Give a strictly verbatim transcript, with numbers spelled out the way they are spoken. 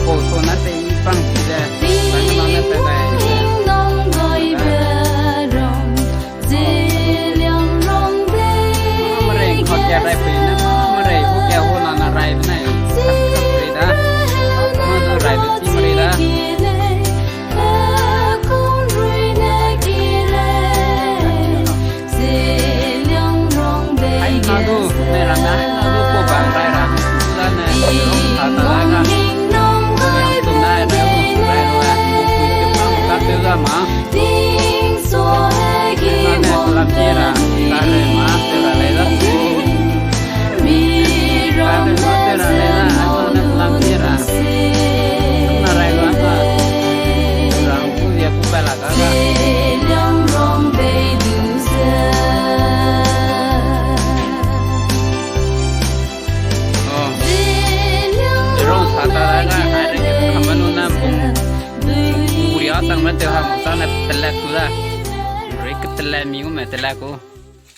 Pau so na tei pang ki ze, pang na ne pe dai ze. Merei kau kia rai pui ne, merei hu kia hu na na rai ne. Rai da. Ma du rai du ti merei da. Ai na du, ne ra na, ai na du ko bang rai ra. Sa ne, rong sa ta la ga. Yang tu na, rai ra, rai ra, ku pui ke pang ka te ga ma. Sa ne, lam tie ra, ka re ma, te ra le da. Ka re ma, te ra le da, sa ne, lam tie ra. Na rai ra ma. Rang ku dia ku pa la ga ga. Oh. Rong sa ta la ga, ai re ke kamanu na bung. Buri a tang me te ha, sa ne tele ku da. Re ke tele mi u me tele ku.